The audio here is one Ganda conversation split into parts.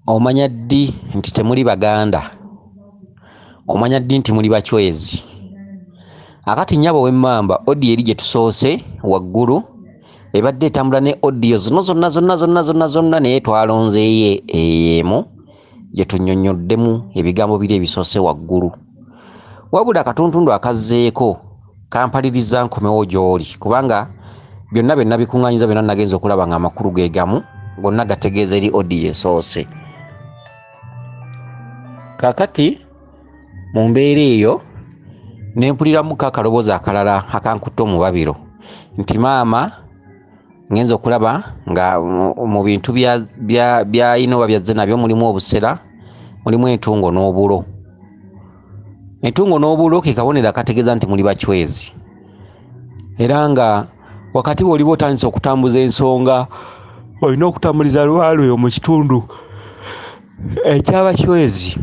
Omanya ddi nti temuli Baganda? Omanya ddi nti muli Bachwezi? Akati nnyabo w'emmamba, audio eri gye tusoose waggulu ebadde etambula ne audio zino zonna zonna zonna zonna zonna, naye twalonzeeyo emu gye tunnyonnyoddemu ebigambo biri ebisoose waggulu. Wabula akatuntundu akazzeeko kampaliriza nkomewo gy'oli, kubanga byonna bye nabikuŋŋaanyiza byonna nagenze okulaba nga amakulu ge gamu, gonna gategeeza eri audio esoose. Kaakati mu mbeera eyo ne mpuliramuko akaloboozi akalala akankutte omubabiro nti maama ngenze okulaba nga mu bintu by'alina oba by'azze nabyo mulimu obusera, mulimu entungo n'obulo. Entungo n'obulo ke kabonero akategeeza nti muli Bachwezi. Era nga wakati bw'oliba otandise okutambuza ensonga, olina okutambuliza lubaale oyo mu kitundu eky'Abachwezi.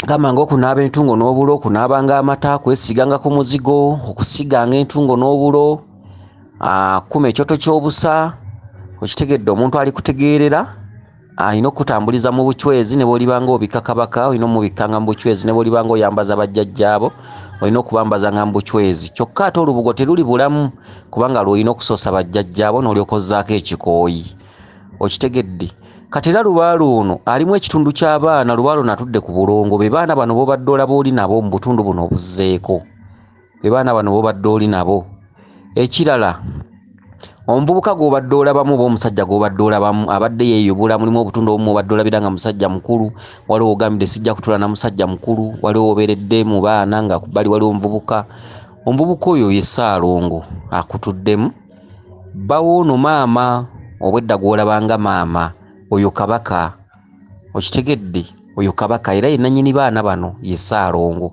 Gamba ng'okunaaba entungo n'obulo, okunaabanga amata, kwesiganga ku muzigo, okusiganga entungo n'obulo, kukuma ekyoto ky'obusa. Okitegedde, omuntu alikutegeerera alina okutambuliza mu buchwezi, ne bw'olibanga obikka kabaka olina omubikkanga mu buchwezi, ne bw'olibanga oyambaza bajjajjaabo olina okubambazanga mu buchwezi. Kyokka ate olubugo teruli bulamu, kubanga lw'olina okusoosa bajjajjaabo n'olyoka ozzaako ekikooyi. Okitegedde. Kati era lubaale ono alimu ekitundu ky'abaana. Lubaale ono atudde ku bulongo, be baana bano b'obadde olaba oli nabo mu butundu buno obuzzeeko, be baana bano b'obadde oli nabo. Ekirala, omuvubuka gw'obadde olabamu oba omusajja gw'obadde olabamu abadde yeeyubula, mulimu obutundu obumu obadde olabira nga musajja mukulu, waliwo ogambidde sijja kutuula na musajja mukulu, waliwo obeeredde mu baana nga ku bbali waliwo omuvubuka. Omuvubuka oyo ye Ssaalongo akutuddemu. Bbawo ono maama obwedda gw'olabanga maama, oyo kabaka. Okitegedde, oyo kabaka era ye nannyini baana bano, ye Ssaalongo.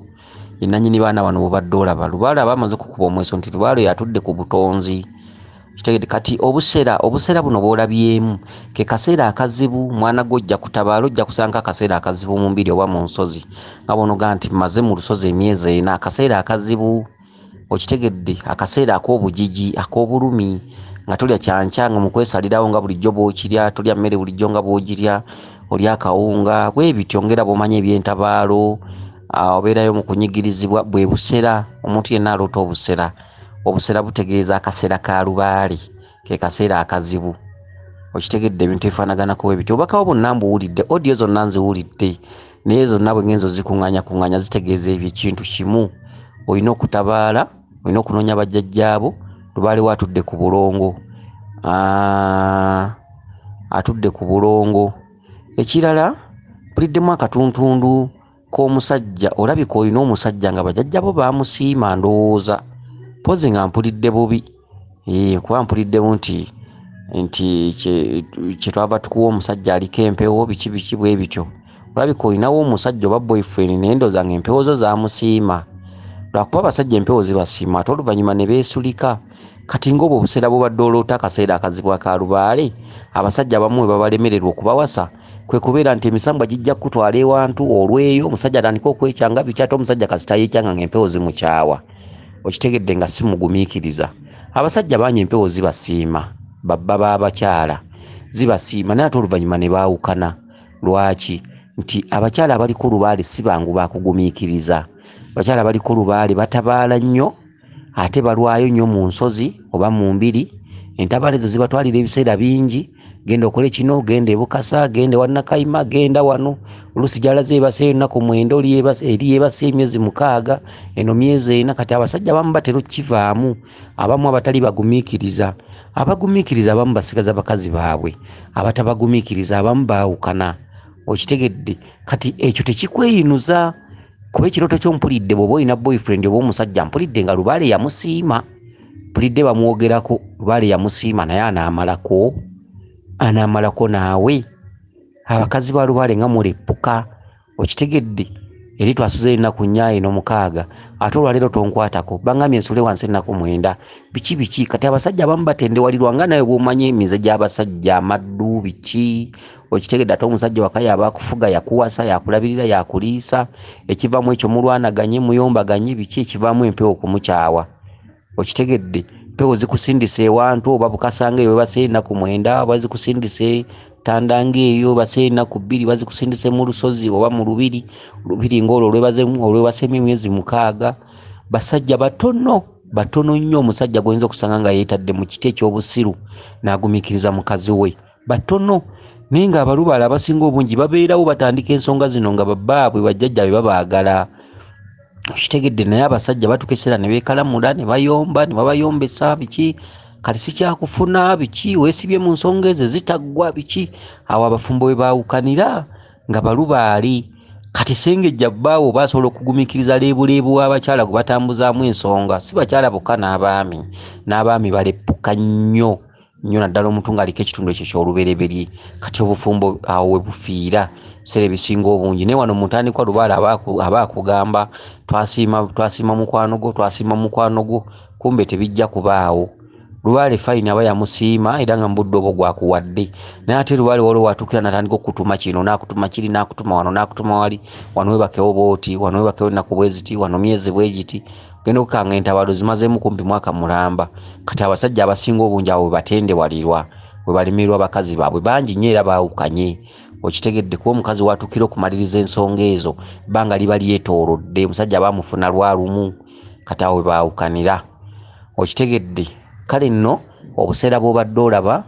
Ye nannyini baana bano bw'obadde olaba. Lubaale aba amaze okukuba omweso nti lubaale oyo atudde ku butonzi. Okitegedde, kati obusera buno bw'olabyemu ke kaseera akazibu, mwana gwo ojja kutabaala, ojja kusanga akaseera akazibu mu mbiri oba mu nsozi. Nga bw'onoga nti mmaze mu lusozi emyezi ena, akaseera akazibu. Okitegedde, akaseera ak'obugigi, ak'obulumi, nga tolya kyankya nga mu kwesalirawo nga bulijjo bw'okirya, tolya mmere bulijjo nga bw'ogirya, olya akawunga, bwe bityo ng'era bw'omanyi eby'entabaalo, obeerayo mu kunyigirizibwa, bwe busera. Omuntu yenna aloota obusera. Obusera butegeeza akaseera ka lubaale, ke kaseera akazibu. Okitegedde, ebintu ebifaanaganako bwe bityo. Obubaka bwo bwonna mbuwulidde, audio zonna nziwulidde, naye zonna bwe ngenze ozikuŋŋaanya zitegeeza ebyo ekintu kimu. Olina okutabaala, olina okunoonya bajjajjaabo. Lubaale we atudde ku bulongo, atudde ku bulongo. Ekirala, mpuliddemu akatuntundu k'omusajja. Olabika olina omusajja nga bajjajjaabo baamusiima, ndowooza. Mpozzi nga mpulidde bubi, kuba mpuliddemu nti kye twava tukuwa omusajja aliko empewo biki biki bwe bityo. Olabika olinawo omusajja oba boyfriend, naye ndowooza ng'empewo zo zaamusiima. Lwakuba abasajja empewo zibasiima ate oluvannyuma ne beesulika. Kati ng'obwo obuseera bw'obadde oloota akaseera akazibu aka lubaale, abasajja abamu we babalemererwa okubawasa kwe kubeera nti emisambwa gijja kukutwala ewantu olweyo, omusajja atandike okwekyanga biki, ate omusajja kasita yeekyanga ng'empewo zimukyawa. Okitegedde, nga si mugumiikiriza. Abasajja bangi empewo zibasiima, babba b'abakyala zibasiima, naye ate oluvannyuma ne baawukana. Lwaki? Nti abakyala abaliko lubaale si bangu bakugumiikiriza. Abakyala abaliko lubaale batabaala nnyo, ate balwayo nnyo mu nsozi oba mu mbiri. Entabaalo ezo zibatwalira ebiseera bingi. Genda okole kino, genda e Bukasa, genda ewa Nakayima, genda wano. Oluusi gy'alaze yeebaseeyo ennaku 9, eri yeebase emyezi 6, eno myezi 4. Kati abasajja abamu batera okukivaamu, abamu abatali bagumiikiriza. Abagumiikiriza abamu basigaza bakazi baabwe, abatabagumiikiriza abamu baawukana. Okitegedde, kati ekyo tekikweyinuza, kuba ekirooto kyo mpulidde bw'oba olina boyfriend oba omusajja, mpulidde nga lubaale yamusiima, mpulidde bamwogerako, lubaale yamusiima, naye anaamalako naawe. Abakazi ba lubaale nga muleppuka. Okitegedde, eri twasuze ennaku 4 eno 6, ate olwaleero tonkwatako, bangambye nsule wansi ennaku 9, biki biki. Kati abasajja abamu batendewalirwa nga nawe bw'omanyi emize gy'abasajja, amaddu biki. Okitegedde, ate omusajja waka yaba akufuga, yakuwasa, yakulabirira, yakuliisa, ekivaamu ekyo mulwanaganye, muyombaganye biki, ekivaamu empewo okumukyawa. Okitegedde, mpewo zikusindise ewantu oba Bukasanga eyo webaseeyo ennaku 9, oba zikusindise ttanda ng'eyo baseera ennaku bbiri bazikusindise mu lusozi oba mu lubiri, lubiri ng'olwo olwebasemu emyezi 6. Basajja batono batono nnyo omusajja gw'oyinza okusanga nga yeetadde mu kiti eky'obusiru n'agumiikiriza mukazi we, batono. Naye ng'abalubaale abasinga obungi babeerawo batandika ensonga zino nga babbaabwe bajjajjaabwe babaagala, okitegedde. Naye abasajja batuuka ekiseera ne beekalamula ne bayomba ne babayombesa biki, kati sikyakufuna biki, weesibye mu nsonga ezo zitaggwa biki. Awo abafumbo we baawukanira nga balubaale. Kati Ssengejja bbaawo basobola okugumiikiriza leebuleebu w'abakyala gwe batambuzaamu ensonga, si bakyala bokka n'abaami, n'abaami baleppuka nnyo nnyo, naddala omuntu ng'aliko ekitundu ekyo ky'olubereberye. Kati obufumbo awo we bufiira ebiseera ebisinga obungi. Naye wano mu ntandikwa lubaale aba akugamba twasiima mukwano gwo, twasiima mukwano gwo, kumbe tebijja kubaawo. Lubaale fayini aba yamusiima era nga mu budde obwo gwakuwadde, naye ate lubaale waliwo watuukira n'atandika okukutuma kino n'akutuma kiri n'akutuma wano n'akutuma wali, wano weebakewo bw'oti, wano weebakewo ennaku bwe ziti, wano myezi bwe giti, ogenda okukanga entabaalo zimazeemu kumpi mwaka mulamba. Kati abasajja abasinga obungi awo we batendewalirwa, we balemererwa bakazi baabwe bangi nnyo era baawukanye, okitegedde. Kuba omukazi watuukira okumaliriza ensonga ezo bbanga liba lyetoolodde, omusajja baamufuna lwa lumu, kati awo we baawukanira, okitegedde. Kale nno obuseera bw'obadde olaba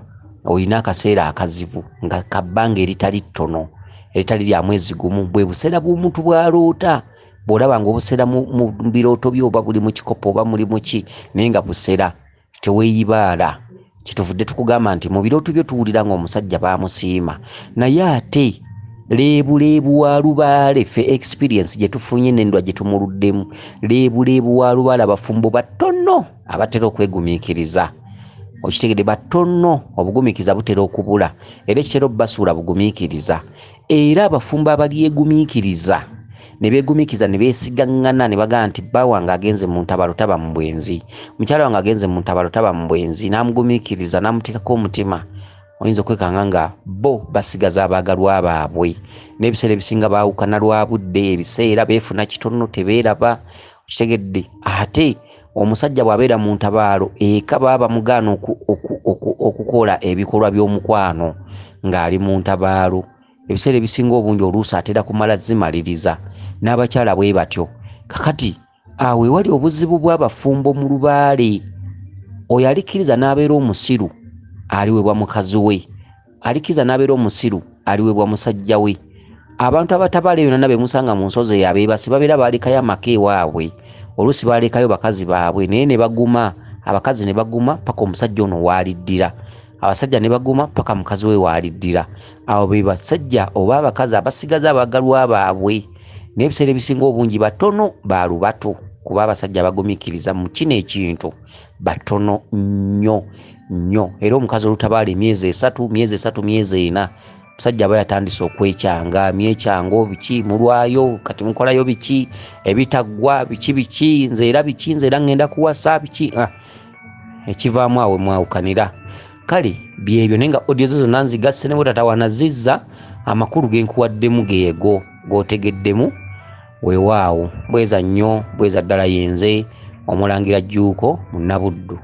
olina akaseera akazibu nga kabbanga eritali ttono, eritali lya mwezi gumu, bwe buseera bw'omuntu bw'aloota. Bw'olaba ng'obuseera mu birooto byo oba buli mu kikopo oba muli mu ki, naye nga buseera teweeyibaala. Kyetuvudde tukugamba nti mu birooto byo tuwulira ng'omusajja baamusiima, naye ate leebuleebu wa lubaale, ffe experience gye tufunye n'endwa gye tumuluddemu, leebuleebu wa lubaale abafumbo batono abatera okwegumiikiriza, okitegedde, batono, obugumiikiriza butera okubula, era ekitera obbasuula bugumiikiriza. Era abafumbo abalyegumiikiriza ne beegumiikiriza ne beesigaŋŋana ne bagamba nti bba wange agenze mu ntabalo taba mu bwenzi, mukyala wange agenze mu ntabalo taba mu bwenzi, n'amugumiikiriza n'amuteekako omutima, oyinza okwekanga nga bo basigaza abaagalwa baabwe. N'ebiseera ebisinga baawukana lwa budde, ebiseera beefuna kitono tebeeraba, okitegedde. Ate omusajja bw'abeera mu ntabaalo eka baba bamugaana okukola ebikolwa by'omukwano ng'ali mu ntabaalo. Ebiseera ebisinga obungi oluusi atera kumala zimaliriza, n'abakyala bwe batyo. Kakati awo ewali obuzibu bw'abafumbo mu lubaale, oyo alikkiriza n'abeera omusiru aliweebwa mukazi we, alikkiriza n'abeera omusiru aliweebwa musajja we. Abantu abatabaala eyo yonna be musanga mu nsozi eyo abeebase babeera baalekayo amaka ewaabwe, oluusi baalekayo bakazi baabwe, naye ne baguma, abakazi ne baguma paka omusajja ono waaliddira, abasajja ne baguma paka mukazi we waaliddira. Abo be basajja oba abakazi abasigaza abaagalwa baabwe, naye ebiseera ebisinga obungi batono ba lubatu, kuba abasajja abagumiikiriza mu kino ekintu batono nnyo nnyo. Era omukazi olutabaala emyezi 3, myezi 3, myezi 4, omusajja aba yatandise okwekyanga, myekyango biki, mulwayo kati mukolayo biki ebitaggwa biki biki, nze era biki, nze era ŋŋenda kuwasa biki, ekivaamu awo mwawukanira. Kale byebyo, naye nga audio zo zonna nzigasse ne bwe tatawaana zizza, amakulu ge nkuwaddemu geego g'otegeddemu. Weewaawo, bweza nnyo, bweza ddala. Yenze Omulangira Jjuuko Munnabuddu.